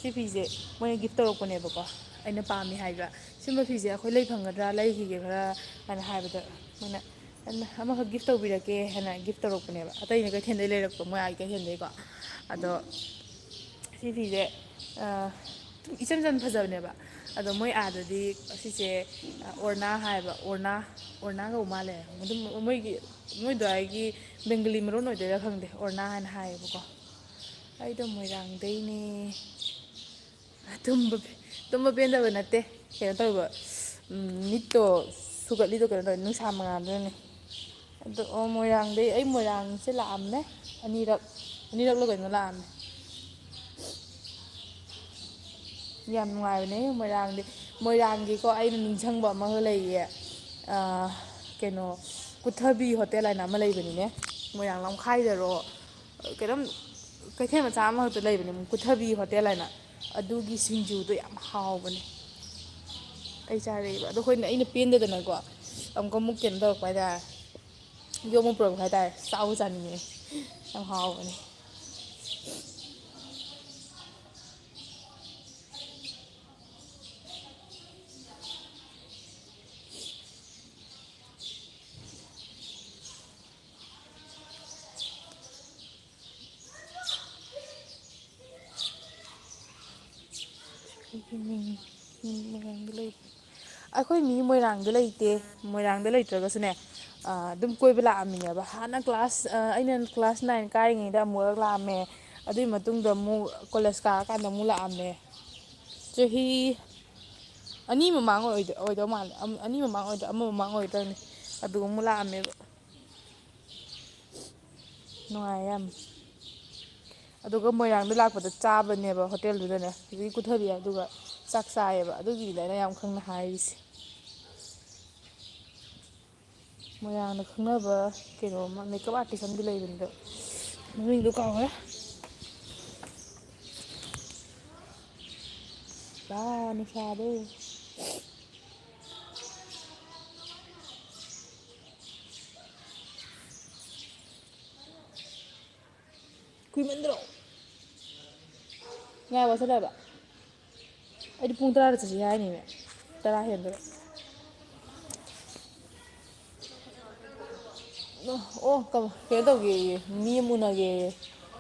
ꯁꯤ ꯐꯤꯁꯦ ꯃꯣꯏꯅ ꯒꯤꯐ ꯇꯧꯔꯛꯄꯅꯦꯕꯀꯣ꯫ ꯑꯩꯅ ꯄꯥꯝꯃꯤ ꯍꯥꯏꯕ, "ꯁꯤꯒꯨꯝꯕ ꯐꯤꯁꯦ ꯑꯩꯈꯣꯏ ꯂꯩ ꯐꯪꯒꯗ꯭ꯔꯥ, ꯂꯩꯈꯤꯒꯦ ꯈꯔ" ꯍꯥꯏꯅ ꯍꯥꯏꯕꯗ, ꯃꯣꯏꯅ, "ꯑꯃꯈꯛ ꯒꯤꯐ ꯇꯧꯕꯤꯔꯛꯀꯦ" ꯍꯥꯏꯅ ꯒꯤꯐ ꯇꯧꯔꯛꯄꯅꯦꯕ꯫ ꯑꯇꯩꯅ ꯀꯩꯊꯦꯜꯗꯩ ꯂꯩꯔꯛꯄ, ꯃꯣꯏ ꯑꯥꯒꯤ ꯀꯩꯊꯦꯜꯗꯩꯀꯣ꯫ ꯑꯗꯣ ꯁꯤ ꯐꯤꯁꯦ, ꯑ, ꯑꯗꯨꯝ ꯏꯆꯝ ꯆꯝꯅ ꯐꯖꯕꯅꯦꯕ꯫ ꯑꯗꯣ ꯃꯣꯏ ꯑꯥꯗꯗꯤ ꯑꯁꯤꯁꯦ, ꯑ, ꯑꯣꯔꯅꯥ ꯍꯥꯏꯕ, ꯑꯣꯔꯅꯥ, ꯑꯣꯔꯅꯥ ꯀꯧꯕ ꯃꯥꯜꯂꯦ꯫ ꯑꯗꯨꯝ ꯃꯣꯏꯒꯤ, ꯃꯣꯏ ꯑꯗꯨꯋꯥꯏꯒꯤ ꯕꯦꯡꯒꯂꯤ ꯃꯔꯣꯟ ꯑꯣꯏꯗꯣꯏꯔꯥ ꯈꯪꯗꯦ, ꯑꯣꯔꯅꯥ ꯍꯥꯏꯅ ꯍꯥꯏꯌꯦꯕꯀꯣ꯫ ꯑꯩꯗꯣ ꯃꯣꯏꯔꯥꯡꯗꯩꯅꯦ꯫ ꯇꯨꯝꯕ ꯄꯦ-, ꯇꯨꯝꯕ ꯄꯦꯟꯗꯕ ꯅꯠꯇꯦ꯫ ꯀꯩꯅꯣ ꯇꯧꯕ, ꯎꯝ, ꯃꯤꯠꯇꯣ ꯁꯨꯒꯠꯂꯤꯗꯣ ꯀꯩꯅꯣ ꯇꯧꯋꯦ, ꯅꯨꯡꯁꯥ ꯃꯉꯥꯜꯗꯨꯅꯅꯦ꯫ ꯑꯗꯣ, ꯑꯣ, ꯃꯣꯏꯔꯥꯡꯗꯩ, ꯑꯩ ꯃꯣꯏꯔꯥꯡꯁꯦ ꯂꯥꯛꯑꯝꯃꯦ ꯑꯅꯤꯔꯛ, ꯑꯅꯤꯔꯛꯂ ꯀꯩꯅꯣ ꯂꯥꯛꯑꯝꯃꯦ꯫ ꯌꯥꯝ ꯅꯨꯡꯉꯥꯏꯕꯅꯦ ꯃꯣꯏꯔꯥꯡꯗꯤ꯫ ꯃꯣꯏꯔꯥꯡꯒꯤꯀꯣ, ꯑꯩꯅ ꯅꯤꯡꯁꯤꯡꯕ ꯑꯃꯒ ꯂꯩꯌꯦ꯫ ꯑꯥ, ꯀꯩꯅꯣ, ꯀꯨꯊꯕꯤ ꯍꯣꯇꯦꯜ ꯍꯥꯏꯅ ꯑꯃ ꯂꯩꯕꯅꯤꯅꯦ, ꯃꯣꯏꯔꯥꯡ ꯂꯝꯈꯥꯏꯗꯔꯣ, ꯀꯩꯅꯣꯝ, ꯀꯩꯊꯦꯜ ꯃꯆꯥ ꯑꯃꯈꯛꯇ ꯂꯩꯕꯅꯦ, ꯀꯨꯊꯕꯤ ꯍꯣꯇꯦꯜ ꯍꯥꯏꯅ꯫ ꯑꯗꯨꯒꯤ ꯁꯤꯡꯖꯨꯗꯣ ꯌꯥꯝ ꯍꯥꯎꯕꯅꯦ꯫ ꯑꯩ ꯆꯥꯔꯛꯑꯦꯕ꯫ ꯑꯗꯣ ꯑꯩꯈꯣꯏꯅ, ꯑꯩꯅ ꯄꯦꯟꯗꯗꯅꯀꯣ, ꯑꯃꯨꯛꯀ ꯑꯃꯨꯛ ꯀꯩꯅꯣ ꯇꯧꯔꯛꯄ ꯍꯥꯏꯇꯥꯔꯦ, ꯌꯣꯝꯃ ꯄꯨꯔꯛꯄ ꯍꯥꯏꯇꯥꯔꯦ꯫ ꯆꯥꯕꯨ ꯆꯥꯅꯤꯡꯉꯦ꯫ ꯌꯥꯝ ꯍꯥꯎꯕꯅꯦ꯫ ꯑꯩꯈꯣꯏ ꯃꯤ ꯃꯣꯏꯔꯥꯡꯗ ꯂꯩ-, ꯑꯩꯈꯣꯏ ꯃꯤ ꯃꯣꯏꯔꯥꯡꯗ ꯂꯩꯇꯦ꯫ ꯃꯣꯏꯔꯥꯡꯗ ꯂꯩꯇ꯭ꯔꯒꯁꯨꯅꯦ, ꯑꯗꯨꯝ ꯀꯣꯏꯕ ꯂꯥꯛꯑꯝꯃꯤꯅꯦꯕ꯫ ꯍꯥꯟꯅ ꯀ꯭ꯂꯥꯁ, ꯑꯩꯅ ꯀ꯭ꯂꯥꯁ ꯅꯥꯏꯟ ꯀꯥꯔꯤꯉꯩꯗ ꯑꯃꯨꯛꯔꯛ ꯂꯥꯛꯑꯝꯃꯦ꯫ ꯑꯗꯨꯒꯤ ꯃꯇꯨꯡꯗ ꯑꯃꯨꯛ ꯀꯣꯂꯦꯖ ꯀꯥꯔꯀꯥꯟꯗ ꯑꯃꯨꯛ ꯂꯥꯛꯑꯝꯃꯦ꯫ ꯆꯍꯤ ꯑꯅꯤ ꯃꯃꯥꯡ ꯑꯣꯏꯗ-, ꯑꯣꯏꯗꯧ ꯃꯥꯜꯂꯦ꯫ ꯑꯝ-, ꯑꯅꯤ ꯃꯃꯥꯡ ꯑꯣꯏꯗ꯭ꯔꯥ, ꯑꯃ ꯃꯃꯥꯡ ꯑꯣꯏꯗ꯭ꯔꯥ ꯈꯪꯗꯦ꯫ ꯑꯗꯨꯒ ꯑꯃꯨꯛ ꯂꯥꯛꯑꯝꯃꯦꯕ꯫ ꯅꯨꯡꯉꯥꯏ ꯌꯥꯝ꯫ ꯑꯗꯨꯒ ꯃꯣꯏꯔꯥꯡꯗ ꯂꯥꯛꯄꯗ ꯆꯥꯕꯅꯦꯕ ꯍꯣꯇꯦꯜꯗꯨꯗꯅꯦ꯫ ꯍꯧꯖꯤꯛꯀꯤ ꯀꯨꯊꯕꯤ ꯑꯗꯨꯒ ꯆꯥꯛ ꯆꯥꯏꯌꯦꯕ꯫ ꯑꯗꯨꯒꯤꯅꯤꯗ ꯑꯩꯅ ꯌꯥꯝ ꯈꯪꯅ ꯍꯥꯏꯔꯤꯁꯦ꯫ ꯃꯣꯏꯔꯥꯡꯗ ꯈꯪꯅꯕ ꯀꯩꯅꯣ ꯑꯃ, makeup artist ꯑꯃꯗꯤ ꯂꯩꯕꯅꯤꯗꯣ, ꯃꯃꯤꯡꯗꯣ ꯀꯥꯎꯈ꯭ꯔꯦ꯫ ꯂꯥ ꯅꯨꯡꯁꯥꯗꯣ꯫ ꯀꯨꯏꯃꯟꯗ꯭ꯔꯣ? ꯉꯥꯏ ꯋꯥꯁꯜꯂꯛꯑꯕ? ꯑꯩꯗꯤ ꯄꯨꯡ ꯇꯔꯥꯗ ꯆꯠꯁꯤ ꯍꯥꯏꯅꯤꯅꯦ꯫ ꯇꯔꯥ ꯍꯦꯟꯗꯣꯔꯦ꯫ ꯑꯣ, ꯀꯩꯅꯣ ꯇꯧꯒꯦꯌꯦ, ꯃꯤ ꯑꯃ ꯎꯅꯒꯦꯌꯦ꯫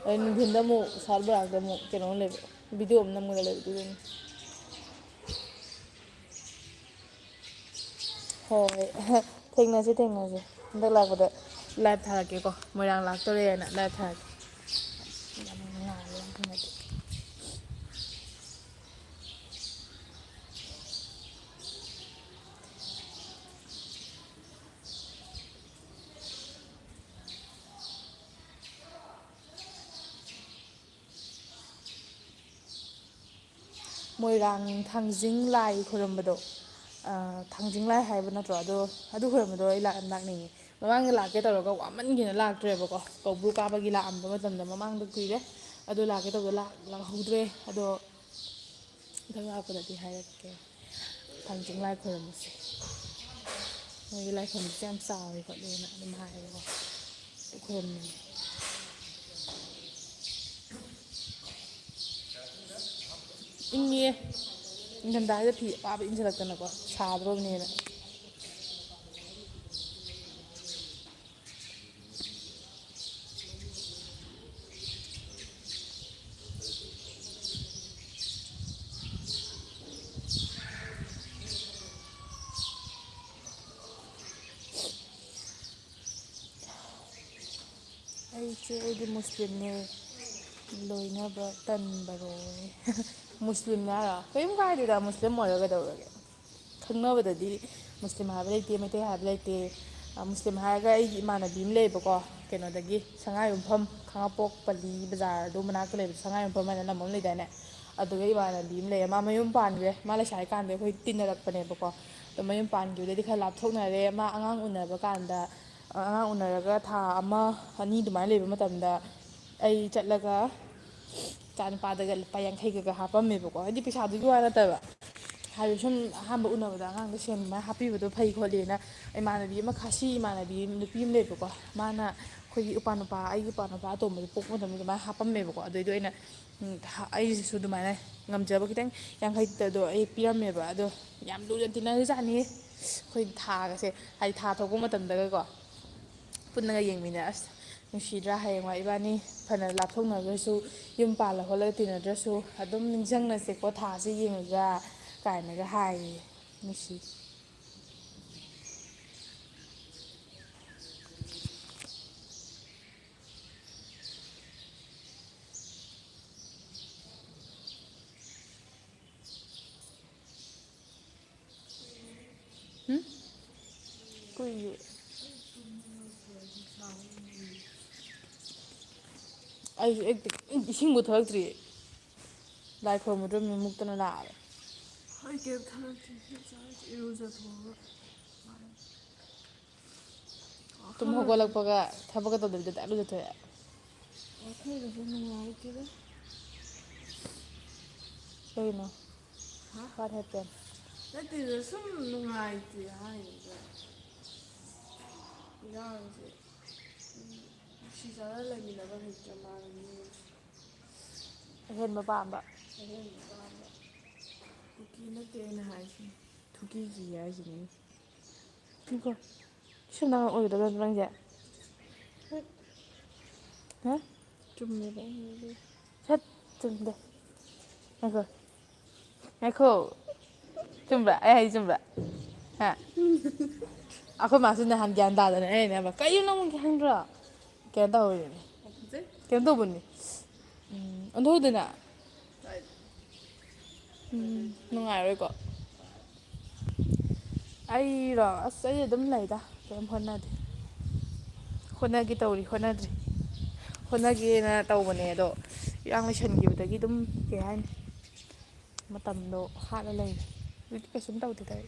ꯑꯗꯩ ꯅꯨꯡꯊꯤꯟꯗ ꯑꯃꯨꯛ ꯁꯥꯔ ꯕꯔꯥꯛꯇ ꯑꯃꯨꯛ ꯀꯩꯅꯣ ꯂꯩꯕ, ꯚꯤꯗꯤꯑꯣ ꯑꯃ ꯅꯝꯒꯗꯕ ꯂꯩꯕ, ꯑꯗꯨꯗꯨꯅꯤ꯫ ꯍꯣꯏ꯫ ꯊꯦꯡꯅꯁꯤ, ꯊꯦꯡꯅꯁꯤ꯫ ꯍꯟꯗꯛ ꯂꯥꯛꯄꯗ ꯂꯥꯏꯚ ꯊꯥꯔꯛꯀꯦꯀꯣ꯫ ꯃꯣꯏꯔꯥꯡ ꯂꯥꯛꯇꯣꯔꯦꯅ ꯂꯥꯏꯚ ꯊꯥꯔꯛꯀꯦ꯫ ꯌꯥꯝ ꯉꯥꯜꯂꯦ ꯌꯥꯝ ꯊꯦꯡꯅꯗꯦ꯫ ꯃꯣꯏꯔꯥꯡ ꯊꯥꯡꯖꯤꯡ ꯂꯥꯏ ꯈꯨꯔꯨꯝꯕꯗꯣ, ꯊꯥꯡꯖꯤꯡ ꯂꯥꯏ ꯍꯥꯏꯕ ꯅꯠꯇ꯭ꯔꯣ? ꯑꯗꯣ ꯑꯗꯨ ꯈꯨꯔꯨꯝꯕꯗꯣ ꯑꯩ ꯂꯥꯛ-, ꯂꯥꯛꯅꯤꯡꯉꯤ꯫ ꯃꯃꯥꯡꯗ ꯂꯥꯛꯀꯦ ꯇꯧꯔꯒ ꯋꯥꯃꯟꯈꯤꯅ ꯂꯥꯛꯇ꯭ꯔꯦꯕꯀꯣ꯫ ꯀꯧꯕ꯭ꯔꯨ ꯀꯥꯕꯒꯤ ꯂꯥꯛꯑꯝꯕ ꯃꯇꯝꯗ ꯃꯃꯥꯡꯗ ꯀꯨꯏꯔꯦ꯫ ꯑꯗꯣ ꯂꯥꯛꯀꯦ ꯇꯧꯕꯗꯣ ꯂꯥꯛ-, ꯂꯥꯛꯍꯧꯗ꯭ꯔꯦ꯫ ꯑꯗꯣ ꯃꯊꯪ ꯂꯥꯛꯄꯗꯗꯤ ꯍꯥꯏꯔꯛꯀꯦ꯫ ꯊꯥꯡꯖꯤꯡ ꯂꯥꯏ ꯈꯣꯏꯔꯝꯕꯁꯦ꯫ ꯃꯣꯏꯒꯤ ꯂꯥꯏ ꯈꯣꯏꯔꯝꯕꯁꯦ ꯌꯥꯝ ꯆꯥꯎꯋꯤ ꯈꯣꯠꯂꯦꯅ ꯑꯗꯨꯝ ꯍꯥꯏꯌꯦꯕꯀꯣ꯫ ꯈꯣꯏꯔꯝꯃꯤꯅꯦ꯫ ꯏꯪꯉꯦ꯫ ꯅꯤꯡꯊꯝꯊꯥꯁꯤꯗ ꯐꯤ ꯑꯄꯥꯕ ꯏꯟꯁꯤꯜꯂꯛꯇꯅꯀꯣ꯫ ꯁꯥꯗ꯭ꯔꯣꯕꯅꯦꯅ꯫ ꯑꯩꯁꯦ, ꯑꯩꯗꯤ ꯃꯨꯁꯂꯤꯝꯅꯦ꯫ ꯂꯣꯏꯅꯕ ꯇꯟꯕꯔꯣ? ꯃꯨꯁꯂꯤꯝꯅꯦ ꯍꯥꯏꯔꯣ? ꯀꯔꯤꯝ ꯀꯥꯏꯗꯦꯗ, ꯃꯨꯁꯂꯤꯝ ꯑꯣꯏꯔꯒ ꯀꯩꯗꯧꯔꯒꯦ? ꯈꯪꯅꯕꯗꯗꯤ ꯃꯨꯁꯂꯤꯝ ꯍꯥꯏꯕ ꯂꯩꯇꯦ, ꯃꯩꯇꯩ ꯍꯥꯏꯕ ꯂꯩꯇꯦ꯫ ꯑ, ꯃꯨꯁꯂꯤꯝ ꯍꯥꯏꯔꯒ ꯑꯩꯒꯤ ꯏꯃꯥꯟꯅꯕꯤ ꯑꯃ ꯂꯩꯌꯦꯕꯀꯣ, ꯀꯩꯅꯣꯗꯒꯤ, ꯁꯉꯥꯏꯌꯨꯝꯐꯝ, ꯈꯥꯉꯕꯣꯛ ꯄꯜꯂꯤ ꯕꯖꯥꯔꯗꯨ ꯃꯅꯥꯛꯇ ꯂꯩꯕꯗꯣ, ꯁꯉꯥꯏꯌꯨꯝꯐꯝ ꯍꯥꯏꯅ ꯂꯝ ꯑꯃ ꯂꯩꯗꯥꯏꯅꯦ? ꯑꯗꯨꯒ ꯏꯃꯥꯟꯅꯕꯤ ꯑꯃ ꯂꯩꯌꯦ, ꯃꯥ ꯃꯌꯨꯝ ꯄꯥꯟꯈ꯭ꯔꯦ꯫ ꯃꯥ ꯂꯩꯁꯥꯔꯤꯀꯥꯟꯗ ꯑꯩꯈꯣꯏ ꯇꯤꯟꯅꯔꯛꯄꯅꯦꯕꯀꯣ꯫ ꯑꯗꯣ ꯃꯌꯨꯝ ꯄꯥꯟꯈꯤꯕꯗꯩꯗꯤ ꯈꯔ ꯂꯥꯞꯊꯣꯛꯅꯔꯦ꯫ ꯃꯥ ꯑꯉꯥꯡ ꯎꯅꯕ ꯀꯥꯟꯗ, ꯑꯉꯥꯡ ꯎꯅꯔꯒ ꯊꯥ ꯑꯃ, ꯑꯅꯤ ꯑꯗꯨꯃꯥꯏꯅ ꯂꯩꯕ ꯃꯇꯝꯗ, ꯑꯩ ꯆꯠꯂꯒ ꯏꯆꯥ ꯅꯨꯄꯥꯗꯒ ꯂꯨꯄꯥ ꯌꯥꯡꯈꯩꯒꯒ ꯍꯥꯞꯄꯝꯃꯦꯕꯀꯣ꯫ ꯍꯥꯏꯗꯤ, ꯄꯩꯁꯥꯗꯨꯒꯤ ꯋꯥ ꯅꯠꯇꯕ, ꯍꯥꯏꯗꯤ, ꯁꯨꯝ ꯑꯍꯥꯟꯕ ꯎꯅꯕꯗ ꯑꯉꯥꯡꯗ ꯁꯦꯟ ꯑꯗꯨꯃꯥꯏꯅ ꯍꯥꯞꯄꯤꯕꯗꯣ ꯐꯩ ꯈꯣꯠꯂꯤꯅ꯫ ꯏꯃꯥꯟꯅꯕꯤ ꯑꯃ, ꯈꯥꯁꯤ ꯏꯃꯥꯟꯅꯕꯤ ꯅꯨꯄꯤ ꯑꯃ ꯂꯩꯕꯀꯣ, ꯃꯥꯅ ꯑꯩꯈꯣꯏꯒꯤ ꯏꯄ꯭ꯋꯥ ꯅꯨꯄꯥ, ꯑꯩꯒꯤ ꯏꯄ꯭ꯋꯥ ꯅꯨꯄꯥ ꯑꯇꯣꯝꯕꯗꯣ ꯄꯣꯛꯄ ꯃꯇꯝꯗ ꯑꯗꯨꯃꯥꯏꯅ ꯍꯥꯞꯄꯝꯃꯦꯕꯀꯣ꯫ ꯑꯗꯨꯏꯗꯣ ꯑꯩꯅ, ꯎꯝ, ꯍꯥ-, ꯑꯩꯁꯤꯁꯨ ꯑꯗꯨꯃꯥꯏꯅ ꯉꯝꯖꯕ ꯈꯤꯇꯪ, ꯌꯥꯡꯈꯩꯇꯗꯣ ꯑꯩ ꯄꯤꯔꯝꯃꯦꯕ꯫ ꯑꯗꯣ ꯌꯥꯝ ꯂꯨꯅ ꯇꯤꯟꯅꯈꯤꯖꯥꯠꯅꯤ ꯑꯩꯈꯣꯏ ꯊꯥꯒꯁꯦ, ꯍꯥꯏꯗꯤ, ꯊꯥ ꯊꯣꯛꯄ ꯃꯇꯝꯗꯒꯀꯣ꯫ ꯄꯨꯟꯅꯒ ꯌꯦꯡꯃꯤꯟꯅ-, ꯑꯁ, ꯅꯨꯡꯁꯤꯗ꯭ꯔꯥ? ꯍꯌꯦꯡꯋꯥꯏ ꯏꯕꯥꯅꯤ ꯐꯅ ꯂꯥꯞꯊꯣꯛꯅꯈ꯭ꯔꯁꯨ, ꯌꯨꯝ ꯄꯥꯜꯂ ꯈꯣꯠꯂꯒ ꯇꯤꯟꯅꯗ꯭ꯔꯁꯨ, ꯑꯗꯨꯝ ꯅꯤꯡꯁꯤꯡꯅꯁꯦꯀꯣ, ꯊꯥꯁꯦ ꯌꯦꯡꯉꯒ, ꯀꯥꯏꯅꯒ ꯍꯥꯏꯌꯦ꯫ ꯅꯨꯡꯁꯤ꯫ ꯎꯝ? ꯀꯨꯏꯔꯦ꯫ ꯑꯩꯁꯨ ꯑꯌꯨꯛꯇ ꯏꯁꯤꯡꯕꯨ ꯊꯛꯂꯛꯇ꯭ꯔꯤ꯫ ꯂꯥꯏ ꯈꯨꯔꯨꯝꯕꯗꯨ ꯃꯨꯛꯇꯅ ꯂꯥꯛꯑꯕ꯫ ꯑꯩ ꯀꯩꯝ ꯊꯛꯂꯛꯇ꯭ꯔꯤ꯫ ꯏꯔꯨꯖꯊꯣꯛꯑꯒ꯫ ꯇꯨꯝ ꯍꯧꯒꯠꯂꯛꯄꯒ ꯊꯕꯛꯀ ꯇꯧꯗꯕꯤꯗ ꯗꯛ ꯂꯨꯖꯊꯣꯛꯑꯦ꯫ ꯋꯥꯈꯜꯒꯁꯦ ꯅꯨꯡꯉꯥꯏꯇꯦꯗ꯫ ꯀꯩꯅꯣ? What happened? ꯅꯠꯇꯦꯗ, ꯁꯨꯝ ꯅꯨꯡꯉꯥꯏꯇꯦ ꯍꯥꯏꯅꯤꯗ꯫ ꯏꯔꯥꯡꯁꯦ, ꯎꯝ, ꯅꯨꯡꯁꯤ ꯆꯥꯟꯅ ꯂꯩꯃꯤꯟꯅꯕ ꯍꯩꯇ꯭ꯔ ꯃꯥꯜꯂꯦ ꯃꯤꯑꯣꯏꯕꯁꯦ꯫ ꯑꯍꯦꯟꯕ ꯄꯥꯝꯕ꯫ ꯑꯍꯦꯟꯕ ꯄꯥꯝꯕ꯫ ꯀꯨꯀꯤ ꯅꯠꯇꯦ ꯑꯩꯅ ꯍꯥꯏꯁꯦ꯫ ꯊꯨꯀꯤ ꯀꯤ ꯍꯥꯏꯁꯤꯅꯤ꯫ ꯉꯥꯏꯈꯣ꯫ ꯁꯤ ꯅꯪ ꯑꯣꯏꯒꯗꯕ ꯅꯠꯇ꯭ꯔꯣ ꯅꯪꯁꯦ? ꯍꯥ? ꯆꯨꯝꯃꯦꯕ ꯑꯩꯅ ꯍꯥꯏꯗꯣ꯫ ꯁꯠ! ꯆꯨꯝꯗꯦ꯫ ꯉꯥꯏꯈꯣ꯫ ꯉꯥꯏꯈꯣ꯫ ꯆꯨꯝꯕ꯭ꯔꯥ? ꯑꯩ ꯍꯥꯏꯁꯦ ꯆꯨꯝꯕ꯭ꯔꯥ? ꯍꯥ? ꯑꯩꯈꯣꯏ ꯃꯥꯁꯨ ꯅꯍꯥꯟ ꯒ꯭ꯌꯥꯟ ꯇꯥꯗꯅ ꯑꯩꯅꯅꯦ ꯍꯥꯏꯕ, "ꯀꯩꯅꯣ ꯅꯪ ꯈꯪꯗ꯭ꯔꯣ?" ꯀꯩꯅꯣ ꯇꯧꯔꯤꯅꯦ꯫ ꯀꯩꯅꯣ ꯇꯧꯕꯅꯤ꯫ ꯎꯝ, ꯑꯣꯟꯊꯣꯛꯎꯗꯅ꯫ ꯎꯝ, ꯅꯨꯡꯉꯥꯏꯔꯣꯏꯀꯣ꯫ ꯑꯩꯔꯣ? ꯑꯁ, ꯑꯩ ꯑꯗꯨꯝ ꯂꯩꯗ, ꯀꯩꯝ ꯍꯣꯠꯅꯗꯦ꯫ ꯍꯣꯠꯅꯒꯦ ꯇꯧꯔꯤ, ꯍꯣꯠꯅꯗ꯭ꯔꯤ꯫ ꯍꯣꯠꯅꯒꯦꯅ ꯇꯧꯕꯅꯦ, ꯑꯗꯣ ꯏꯔꯥꯡ ꯂꯩꯁꯟꯈꯤꯕꯗꯒꯤ ꯑꯗꯨꯝ, ꯀꯩ ꯍꯥꯏꯅꯤ, ꯃꯇꯝꯗꯣ ꯍꯥꯠꯂ ꯂꯩꯔꯦ꯫ ꯍꯧꯖꯤꯛꯇꯤ ꯀꯩꯁꯨꯝ ꯇꯧꯗꯦꯗ ꯑꯩ꯫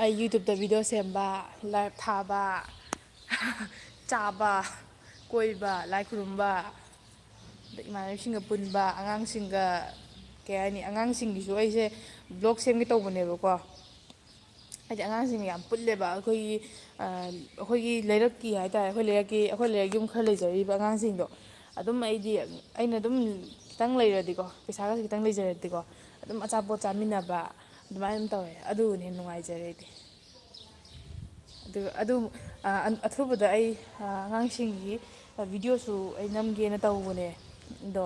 ꯑꯩ YouTube-ꯇ video ꯁꯦꯝꯕ, live ꯊꯥꯕ, ꯆꯥꯕ, ꯀꯣꯏꯕ, ꯂꯥꯏ ꯈꯨꯔꯨꯝꯕ, ꯑꯗ ꯏꯃꯥꯟꯅꯕꯤꯁꯤꯡꯒ ꯄꯨꯟꯕ, ꯑꯉꯥꯡꯁꯤꯡꯒ, ꯀꯩ ꯍꯥꯏꯅꯤ, ꯑꯉꯥꯡꯁꯤꯡꯒꯤꯁꯨ ꯑꯩꯁꯦ vlog ꯁꯦꯝꯒꯦ ꯇꯧꯕꯅꯦꯕꯀꯣ꯫ ꯍꯥꯏꯗꯤ ꯑꯉꯥꯡꯁꯤꯡꯒ ꯌꯥꯝ ꯄꯨꯜꯂꯦꯕ ꯑꯩꯈꯣꯏꯒꯤ, ꯑ, ꯑꯩꯈꯣꯏꯒꯤ ꯂꯩꯔꯛꯀꯤ ꯍꯥꯏꯇꯥꯔꯦ, ꯑꯩꯈꯣꯏ ꯂꯩꯔꯛꯀꯤ, ꯑꯩꯈꯣꯏ ꯂꯩꯔꯛ ꯌꯨꯝ ꯈꯔ ꯂꯩꯖꯔꯤꯕ ꯑꯉꯥꯡꯁꯤꯡꯗꯣ꯫ ꯑꯗꯨꯝ ꯑꯩꯗꯤ, ꯑꯩꯅ ꯑꯗꯨꯝ ꯈꯤꯇꯪ ꯂꯩꯔꯗꯤꯀꯣ, ꯄꯩꯁꯥꯒꯁꯦ ꯈꯤꯇꯪ ꯂꯩꯖꯔꯗꯤꯀꯣ, ꯑꯗꯨꯝ ꯑꯆꯥꯄꯣꯠ ꯆꯥꯃꯤꯟꯅꯕ, ꯑꯗꯨꯃꯥꯏꯅ ꯑꯗꯨꯝ ꯇꯧꯋꯦ꯫ ꯑꯗꯨꯅ ꯍꯦꯟꯅ ꯅꯨꯡꯉꯥꯏꯖꯔꯦ ꯑꯩꯗꯤ꯫ ꯑꯗꯨ, ꯑꯗꯨ, ꯑ, ꯑꯟ-, ꯑꯊꯨꯕꯗ ꯑꯩ, ꯑ, ꯑꯉꯥꯡꯁꯤꯡꯒꯤ, ꯑ, video-ꯁꯨ ꯑꯩ ꯅꯝꯒꯦꯅ ꯇꯧꯕꯅꯦ꯫ ꯑꯗꯣ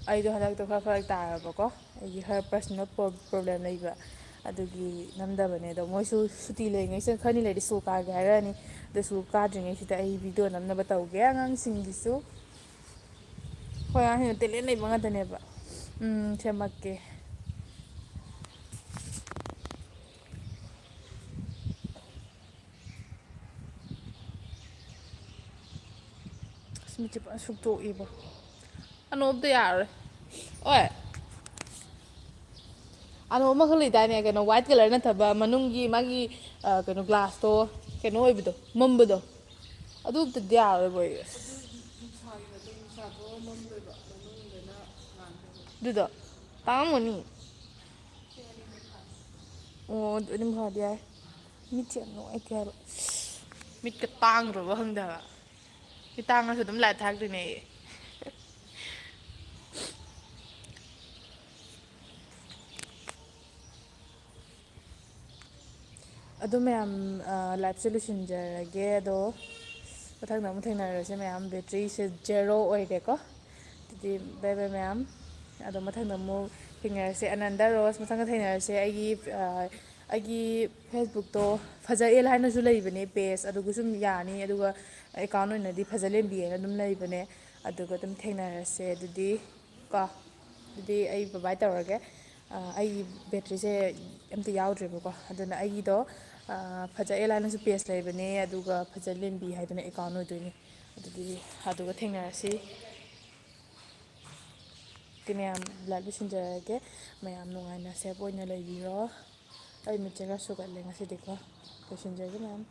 ꯑꯩꯗꯣ ꯍꯟꯗꯛꯇꯣ ꯈꯔ ꯐꯔꯛ ꯇꯥꯔꯕꯀꯣ, ꯑꯩꯒꯤ ꯈꯔ personal pro-, problem ꯂꯩꯕ, ꯑꯗꯨꯒꯤ ꯅꯝꯗꯕꯅꯦ꯫ ꯑꯗꯣ ꯃꯣꯏꯁꯨ ꯁꯨꯇꯤ ꯂꯩꯔꯤꯉꯩꯁꯤꯗ, ꯈꯔꯅꯤ ꯂꯩꯔꯗꯤ school ꯀꯥꯒꯦ ꯍꯥꯏꯔꯛꯑꯅꯤ꯫ ꯑꯗꯣ school ꯀꯥꯗ꯭ꯔꯤꯉꯩꯁꯤꯗ ꯑꯩ video ꯅꯝꯅꯕ ꯇꯧꯒꯦ ꯑꯉꯥꯡꯁꯤꯡꯒꯤꯁꯨ꯫ ꯍꯣꯏ, ꯑꯉꯥꯡꯁꯤꯡꯅ talent ꯂꯩꯕ ꯉꯥꯛꯇꯅꯦꯕ꯫ ꯎꯝ, ꯁꯦꯝꯃꯛꯀꯦ꯫ ꯑꯁ, ꯃꯤꯠꯁꯦ ꯄꯨꯔꯥ ꯁꯨꯛꯇꯣꯛꯏꯕꯣ꯫ ꯑꯅꯣꯞꯇꯣ ꯌꯥꯔꯔꯣꯏ꯫ ꯑꯣꯏ꯫ ꯑꯅꯣꯞ ꯑꯃꯈꯛ ꯂꯩꯗꯥꯏꯅꯦ, ꯀꯩꯅꯣ, white colour ꯅꯠꯇꯕ, ꯃꯅꯨꯡꯒꯤ ꯃꯥꯒꯤ, ꯑ, ꯀꯩꯅꯣ, glass-ꯇꯣ ꯀꯩꯅꯣ ꯑꯣꯏꯕꯗꯣ, ꯃꯝꯕꯗꯣ꯫ ꯑꯗꯨ ꯑꯝꯇꯗꯤ ꯌꯥꯔꯔꯣꯏꯕꯣ ꯑꯩ꯫ ꯑꯁ꯫ ꯅꯨꯡꯁꯥꯒꯤ ꯃꯇꯨꯡ ꯅꯨꯡꯁꯥ ꯊꯣꯛꯑ ꯃꯝꯗꯣꯏꯕ, ꯃꯅꯨꯡꯗꯅ ꯉꯥꯟꯗꯣꯏꯕ꯫ ꯑꯗꯨꯗꯣ ꯇꯥꯡꯉꯝꯒꯅꯤ꯫ ꯑꯣ, ꯑꯗꯨ ꯑꯗꯨꯝ ꯐꯗꯤ ꯌꯥꯏ꯫ ꯃꯤꯠꯁꯦ ꯌꯥꯝ ꯅꯨꯡꯉꯥꯏꯇꯦ ꯍꯥꯏꯕ꯫ ꯃꯤꯠꯀ ꯇꯥꯡꯈ꯭ꯔꯕ ꯈꯪꯗꯦ ꯍꯥꯏꯕ꯫ ꯃꯤꯠ ꯇꯥꯡꯉꯁꯨ ꯑꯗꯨꯝ ꯂꯥꯏꯠ ꯊꯥꯛꯇꯣꯏꯅꯦ ꯑꯩ꯫ ꯑꯗꯨ ꯃꯌꯥꯝ, ꯂꯥꯏꯞꯁꯦ ꯂꯣꯏꯁꯤꯟꯖꯔꯒꯦ꯫ ꯑꯗꯣ ꯃꯊꯪꯗ ꯑꯃꯨꯛ ꯊꯦꯡꯅꯔꯁꯦ ꯃꯌꯥꯝ꯫ ꯕꯦꯇ꯭ꯔꯤꯁꯦ ꯖꯦꯔꯣ ꯑꯣꯏꯔꯦꯀꯣ꯫ ꯑꯗꯨꯗꯤ ꯕꯥꯏ ꯕꯥꯏ ꯃꯌꯥꯝ꯫ ꯑꯗꯣ ꯃꯊꯪꯗ ꯑꯃꯨꯛ ꯊꯦꯡꯅꯔꯁꯦ꯫ ꯑꯅꯟꯗ ꯔꯣꯁ, ꯃꯊꯪꯗ ꯊꯦꯡꯅꯔꯁꯦ꯫ ꯑꯩꯒꯤ, ꯑ, ꯑꯩꯒꯤ ꯐꯦꯁꯕꯨꯛꯇꯣ ꯐꯖ ꯑꯦꯜ ꯍꯥꯏꯅꯁꯨ ꯂꯩꯕꯅꯦ ꯄꯦꯖ, ꯑꯗꯨꯒꯁꯨ ꯌꯥꯅꯤ꯫ ꯑꯗꯨꯒ ꯑꯦꯀꯥꯎꯟ ꯑꯣꯏꯅꯗꯤ ꯐꯖ ꯂꯦꯝꯕꯤ ꯍꯥꯏꯅ ꯑꯗꯨꯝ ꯂꯩꯕꯅꯦ꯫ ꯑꯗꯨꯒ ꯑꯗꯨꯝ ꯊꯦꯡꯅꯔꯁꯦ ꯑꯗꯨꯗꯤ ꯀꯣ꯫ ꯑꯗꯨꯗꯤ ꯑꯩ ꯕꯥꯏ ꯕꯥꯏ ꯇꯧꯔꯒꯦ꯫ ꯑ, ꯑꯩꯒꯤ ꯕꯦꯇ꯭ꯔꯤꯁꯦ ꯑꯝꯇ ꯌꯥꯎꯗ꯭ꯔꯦꯕꯀꯣ꯫ ꯑꯗꯨꯅ ꯑꯩꯒꯤꯗꯣ, ꯑ, ꯐꯖ ꯑꯦꯜ ꯍꯥꯏꯅꯁꯨ ꯄꯦꯖ ꯂꯩꯕꯅꯦ, ꯑꯗꯨꯒ ꯐꯖ ꯂꯦꯝꯕꯤ ꯍꯥꯏꯗꯨꯅ ꯑꯦꯀꯥꯎꯟ ꯑꯣꯏꯗꯣꯏꯅꯦ꯫ ꯑꯗꯨꯗꯤ ꯑꯗꯨꯒ ꯊꯦꯡꯅꯔꯁꯤ꯫ ꯑꯗꯨꯗꯤ ꯃꯌꯥꯝ ꯂꯥꯏꯚ ꯂꯣꯏꯁꯤꯟꯖꯔꯒꯦ꯫ ꯃꯌꯥꯝ ꯅꯨꯡꯉꯥꯏꯅ ꯁꯦꯐ ꯑꯣꯏꯅ ꯂꯩꯕꯤꯔꯣ꯫ ꯑꯩ ꯃꯤꯠꯁꯦ ꯈꯔ ꯁꯨꯒꯠꯂꯦ ꯉꯁꯤꯗꯤꯀꯣ꯫ ꯂꯣꯏꯁꯤꯟꯖꯔꯒꯦ ꯃꯌꯥꯝ꯫